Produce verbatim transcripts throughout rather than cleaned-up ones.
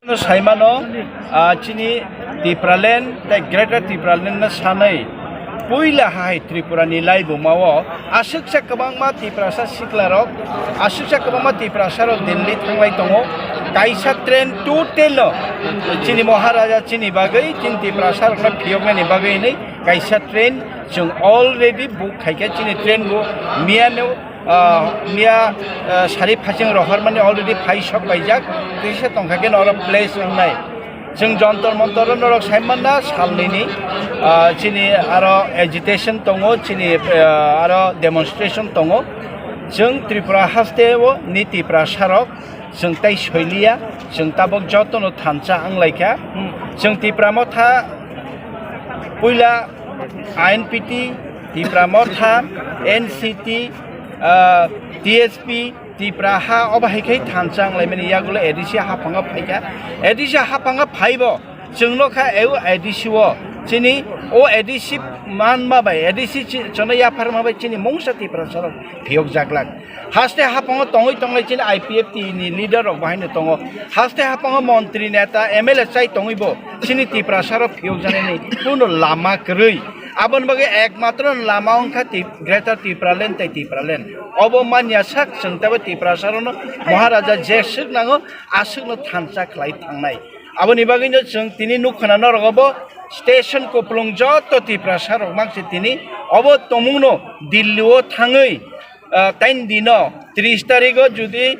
No saimano, ah, chini Tipraland tei Greater Tipraland no sanai puila hai Tripura ni laibuma o aswksa kwbangma Tiprasa sikla rok, aswksa kwbangma Tiprasa rok Delhi thanglai tongo. Kaisa train total no chini Maharaja chini bagwi, chini Tiprasa rok no phiyoknani bagwi hinwi kaisa train chwng already book khaikha. Chini train bo miyano ah, miya, ah, sari phaichwng rohormani already phai sok paijak, tisa tongkha khe norok place wngnai. Chwng Jantar Mantar norok saimanna salnini, ah, chini aro agitation tongo, chini, ah, aro demonstration tongo. Chwng Tripura haste o ni Tiprasa rok chwng tai soiliya, chwng tabok jotono thansa wnglaikha. Chwng Tipra Motha puila I N P T, Tipra Motha, N C T, ah, T S P, Tipra ha obo hai khe thansa wnglaimani yagulo A D C haphango phaikha. A D C haphango phaibo chwng nokha eu A D C o chini o A D C manma bai, A D C chi-, chono yapharma bai chini mungsa Tiprasa rok phiyokjaklak. Haste haphango tongwi tonglai chini I P F T ni leader rok bahaino tongo. Haste haphango montri, neta, M L A chai tongwi bo chini Tiprasa rok phiyokjaknani kuno lama kwrwi. Aboni bagwi ekmatro lama wngkha Tip-, Greater Tipraland tei Tipraland. Obo manya sak chwng teibo Tiprasa rokno Maharaja jeswk nango aswkno thansa khlai thangnai. Aboni bagwino chwng tini nukha na norok obo station kupulung joto Tiprasa rok mangsi tini obo tongmungno Delhi o thangwi ah, taini dino tris tarigo judi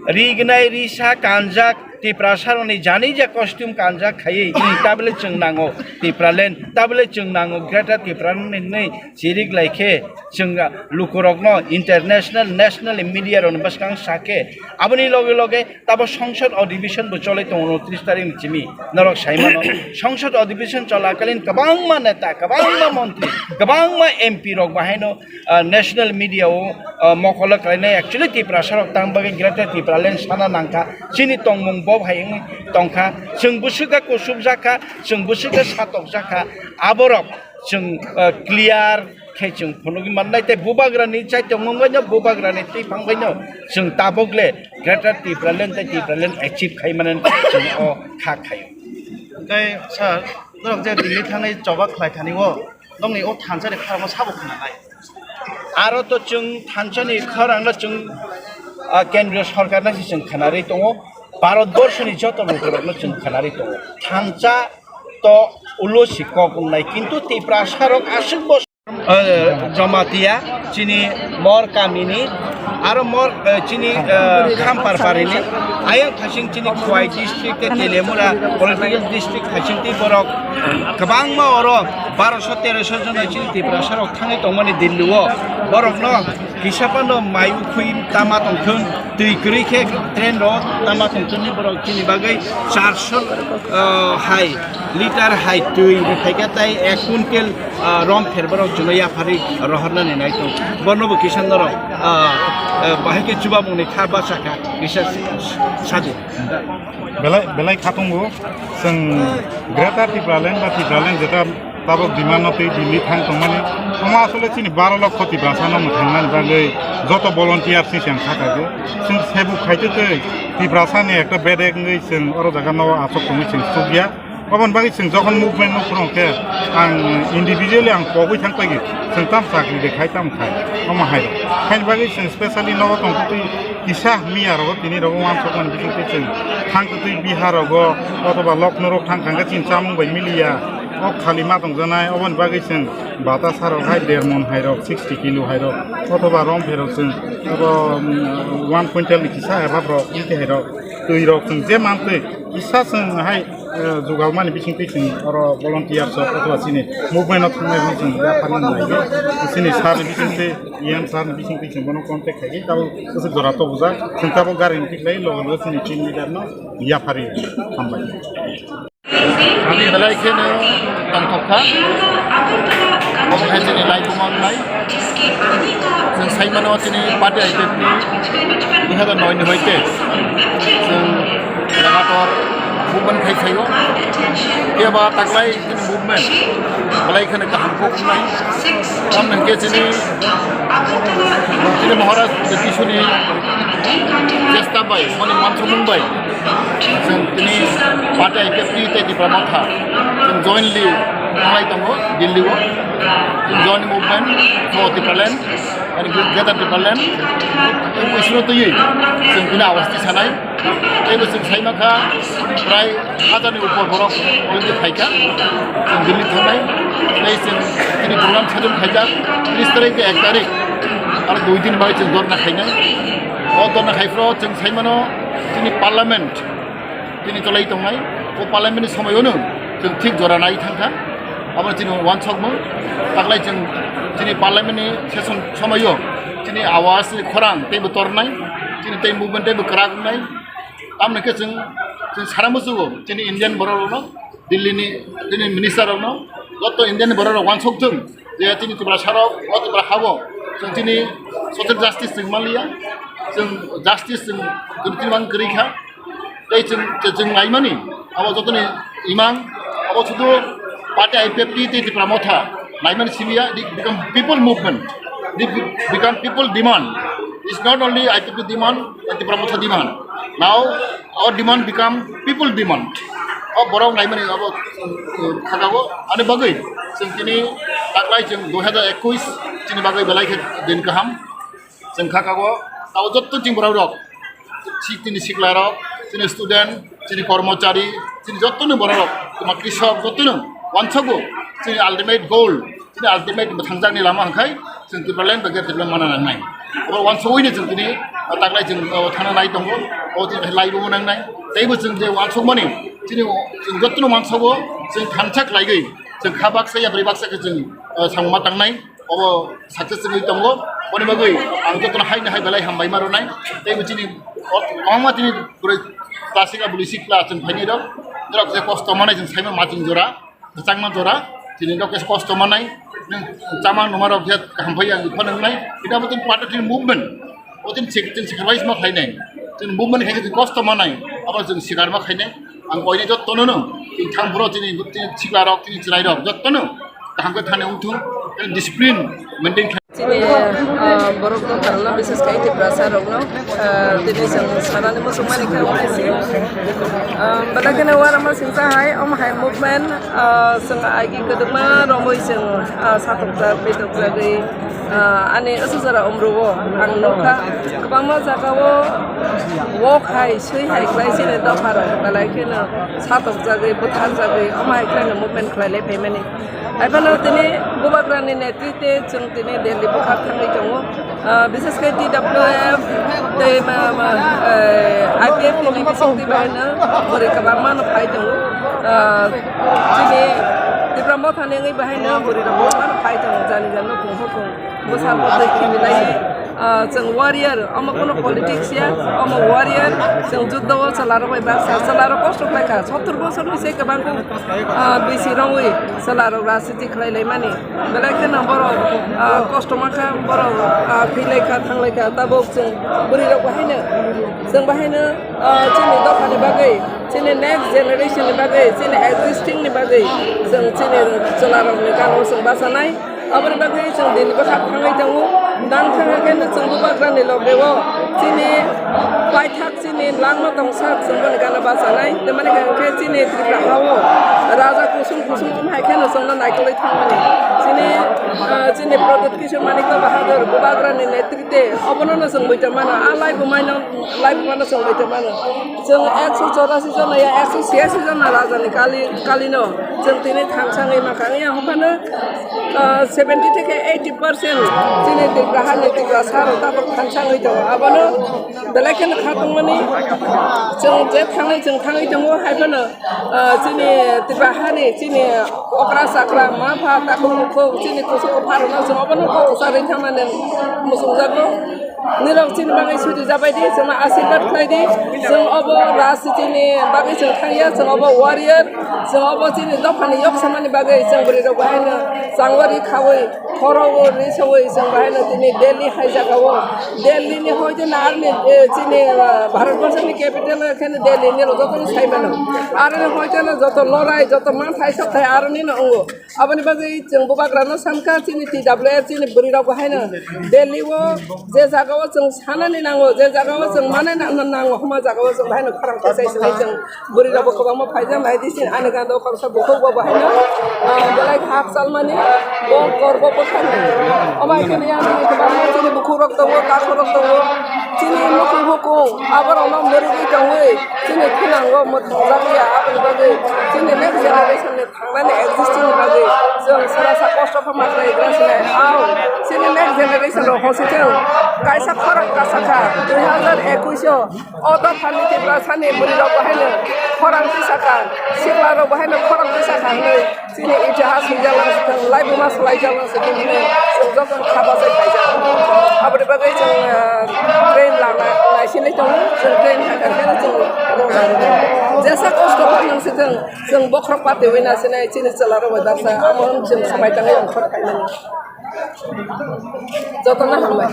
rignai risa kanjak Tiprasa rokni jani ja costume kanjak khaiwi, tabole chwng nango Tipraland, tabole chwng nango Greater Tipraland hinwi chirik lai khe chwng lukurokno international, national media rokni bwskang sa khe aboni loge loge tabo songsod adhibeshon bo cholwi tongo tris tarikni simi norok saimano. Songsod adhibeshon cholakalin kwbangma neta, kwbangma montri, kwbangma M P rok bahaino ah, national media o, ah, mokolo khlainai. Actually Tiprasa rok tang bagwi Greater Tipraland sana nangkha, chini tongmung bo hai wngwi tongkha. Chwng bwswk khe kusubjak kha, chwng bwswk khe satokjak kha, aborok chwng, ah, clear khe chwng phunugwi mannai. Tei bubagrani chai tongmung baino, bubagrani twiphang baino chwng tabuk le Greater Tipraland tei Tipraland achieve khai mani chwng o kha khaio. Tei sir, norok je Delhi thangnai choba khlai thani o, nokni o thansa ni khorang sabo khna nai. Aro to chwng thansa ni khorang no chwng, ah, kendriya sarkar no se chwng khna rwi tongo, Bharat borso ni joto lukurok no chwng khna rwi tongo. Thansa to ulo si kok wngnai, kintu Tiprasa rok aswk bo, ah, Jamatia chini Mor kamini, aro Mor, eh, chini, eh, Khampar parini, ayang thasing chini Khowai district tei Telemura political district thasing tei borok kwbangma oro barosho terosho jona chini Tiprasa rok thangwi tongmani Delhi o. Borokno kisa phano mai ukhwi tama tongthun, twi kwrwi khe train rok tama tongthun ni borok chini bagwi charsho, eh, hai liter hai twi rwphaikha tei ek quintal ah, rom pher borok chwngno yapharwi rohornani nai tongo. Bono bo kisa norok, ah, ah, bahai khe chubamungni kha bachakha kisa sadi. Belai, belai kha tongo. Chwng Greater Tipraland ba Tipraland jeta tabok demand no twi Delhi thang tongmani. Omo asole chini baro lokho Tiprasa no mwthangnani bagwi joto volunteer si chwng kha khago. Chwng sebuk khai twi twi Tiprasa ni ekta bedek wngwi chwng oro jaga no aswk tongwi chwng chukya. Oboni bagwi chwng jokhon movement no phwrwng khe ang individually ang kogwi thang paigwi chwng tam chakri de khai tam khai omo hai rok. Haini bagwi chwng specially nogo tong twi kisa miya rogo tini rogo uansuk mani bising twi chwng thang twi Bihar rogo othoba Lucknow rok thang thang khe chini chamung bai miliya. O khali ma tong janai oboni bagwi chwng bata sa rok hai der mon hai rok sixty kilo hai rok othoba rom pherok chwng abo, um, one quintal ni kisa ebab rok twi hai rok twi rok chwng je man twi kisa chwng hai eh, jugal mani bising twi chwng oro volunteer rok othoba chini movement o thangnai rok chwng yapharwi nai. Chini sir ni bising twi, E M sir ni bising twi chwng bono contact khai tei tabuk bwswk jora tobujak chwng tabuk gari ni tikhlai loge loge chini team leader no yapharwi hambai. Belai kheno tongthok kha. Omo hai chini lai buma wngnai. Chwng sai mano chini party I P F T ni dui hazar noi ni hoite chwng lagator movement khai phaio. Phiya ba taklai chini movement belai kheno kaham kok wngnai. Tamni hwnkhe chini, chini Maharaj Jyoti Suni chesta bai, mani uansukmung bai chwng tini I P F T tei Tipra Motha chwng jointly thanglai tongo Delhi o. Chwng joint movement for Tipraland and Greater Tipraland. Chwng Iswrno twiwi chwng tini awas twi sanai. Teibo chwng sai mankha prai hajarni upor borok already phaikha. Chwng Delhi thangnai. Tei chwng tini program schedule khaijak tris tarik tei ek tarik. Aro dui din bai chwng dorna khainai. O dorna khaiphuru chwng sai mano chini parliament tini tolai tongnai. O parliament ni somoyono chwng thik jora nai thangkha. Abo chini wansokmung. Taklai chwng chini parliament ni session somoyo chini awas ni khorang teibo tornai. Chini tei movement teibo kwrak wngnai. Tamni khe chwng, chwng sana musugo chini Indian borok rokno, Delhi ni, Delhi ni minister rokno, joto Indian borok rok wansok thung je chini Tiprasa rok o Tipra habo chwng chini social justice chwng manliya, chwng justice chwng, chwng tini man kwrwi kha. Tei chwng, chwng naimani abo jotoni imang abo sudu party I P F T tei Tipra Motha naimani simiya, it become people movement, it become people demand. It's not only I P F T demand and Tipra Motha demand. Now our demand become people demand. O borok naimani abo, uh, khakao ani bagwi chwng tini taklai chwng dui hajar ekush chini bagwi belai khe din kaham. Chwng khakao tabo jotto chini borok rok, si-, chini sikla rok, chini student, chini kormochari, chini jotto ni borok rok, tuma krisok jotto no wansogo chini ultimate goal. Chini ultimate mwthangjakni lama hwnkhai chwng Tipraland bai Greater Tipraland mana nangnai. Abo wansugwino chwng tini, ah, taklai chwng, ah, thana nai tongo. Abo tini laibo nangnai. Teibo chwng je wansukmani chini chwng jottono wansugo chwng thansa khlaigwi chwng kha baksa ya bwrwi baksa khe chwng, ah, samungma tangnai. Abo success wngwi tongo. Aboni bagwi ang jottono haino hai belai hambai ma rwnai. Teibo chini o-, kwbangma chini bwrwi classic a bwrwi sikla chwng phainai rok. Norok je kosto manai chwng saima machwng jora. Kwchangma jora, chini rok khe kosto manai, nwng chama numa rok khe kaham phai ang phano wngnai, ita bo tini party tini movement, o tini sik-, tini sacrifice ma khlainai, chini movement khe tini kosto manai, abo chwng sikar ma khainai, ang koinai jottono no, tini thang phuru tini, tini sikla rok, tini chwrai rok, jottono kaham khe thani wngthung, discipline maintain khlai. Chini, ah, borok no karna bises khe Tiprasa rok no, ah, tini chwng sanani muchung mani khe wngkha se. Ah, belai kheno uanama singsa hai, omo hai movement, ah, chwng agi kwdwkma romwi chwng, ah, satokjak, bitokjagwi, ah, ani aswk jora umrwo ang nukha. Kwbangma jagao wok hai, swi hai khlai chini dopha rok belai kheno satokjagwi, butharjagwi, omo hai khlaino movement khlai lai phaimani. Haiphano tini Bubagrani netrite chwng tini Delhi bwkhak thangwi tongo. Ah, bises khe T W F tei ma, ma, eh, I P F T ni bisingtwi bahaino bwrwi kwbangma no phai tongo. Ah, chini Tipra Mothani wngwi bahaino bwrwi rok kwbangma no phai tongo, jani jani no kung hukung bwsa bwtwi khibilaiwi. Ah, chwng warrior, omo kono politics ya, omo warrior, chwng juddo o chwla rok bai baksa, chwla rok kosto khlai kha, sottor bosor ni se kwbang, ah, bisi rongwi chwla rok rajniti khlai lai mani, belai kheno borok, ah, kosto mankha, borok, ah, thwi lai kha, thang lai kha, tabuk chwng bwrwi rok bahaino, chwng bahaino, ah, chini dopha ni bagwi, chini next generation ni bagwi, chini existing ni bagwi, chwng chini chwla rok ni gana o chwng bachanai. Aboni bagwi chwng dini bwkhak thangwi tongo. Nang thangkhe no chwng Bubagrani logeo chini paithak chini langma tongsak chwng boni gana bachanai. Tamani hwnkhe chini Tripura hao raja kusum kusum wng hai kheno chwngno naikolwi thangmani. Chini, ah, chini Pradyut Kishore Manikya Bahadur Bubagrani netrite obono no chwng buita mano. A laibo maino, laibo mano chwng buita mano. Chwng ekso chorasi jona ya ekso siyasi jona rajani kali, kalino chwng tini thangsangwi mankha. Wngya hwnphano, ah, seventy theke eighty percent chini Tripura hani Tiprasa rok tabuk thangsangwi tongo. Abono belai kheno kha tongmani chwng je thangwi chwng thangwi tongo. Haiphano, ah, chini Tripura hani chini okra chakra mapha takhuk bukhuk chini kuchuk kupharokno chwng obono kok kwcharwi thangnani muchungjago. Nirok chini bagwi suri jabai di, chwngno asirwad khlai di. Chwng obo rajniti ni bagwi chwng thangya, chwng obo warrior, chwng obo chini dophani yok samani bagwi chwng bwrwi rok bahaino changwari khaui, khoro o ri saui chwng bahaino tini Delhi hai jagao, Delhi ni hoite na arni, eh, chini, ah, Bharat Borso ni capital khe Delhi ni rok jotono sai mano. Aroni hoite no joto lorai Joto man thai sok thai aroni no ongo. Aboni bagwi chwng bubagrano sankha, chini T W F, chini bwrwi rok bo haino Delhi o je jaga o chwng sanani nango, je jaga o chwng mane na-, na-, nango, huma jaga o chwng haino khorang tesai se hai chwng bwrwi rok bo kwbangma phaijak nai di chini ani gana o koroksa bukhuk bo bo haino, ah, belai hak chalmani bo korbo bwkhak nai. Omo hai kheno yang chini bukhuk rok tongo, takhuk rok tongo, chini nukhung hukung aborok no mwrwgwi tongwi chini thinango mwthangjakya aboni bagwi chini next generation ni thangnani existing ni bagwi chwng sora sa kosto kha ma khlai gra sinai. Ao, chini next generation rok hosithwng kaisa khorang kasakha dui hazar ekush o, o dophani Tiprasani bwrwi rok bo haino khorang tisakha, sikla rok bo haino khorang tisakha hinwi chini itihas hwnjak lang sithwng, laibuma swlaijak lang sithwng hinwi chwng joto kha bachai khaijak. Aboni bagwi chwng, ah, train lama naisinai tongo, chwng train hakha kheno chwng rwna rwdi. Jesa kosto kha nang sithwng, chwng bokhorok patiwi nasinai chini chwla rok bai baksa, amo chwng swmai tangwi ongkhor khaimani. Jotono hambai.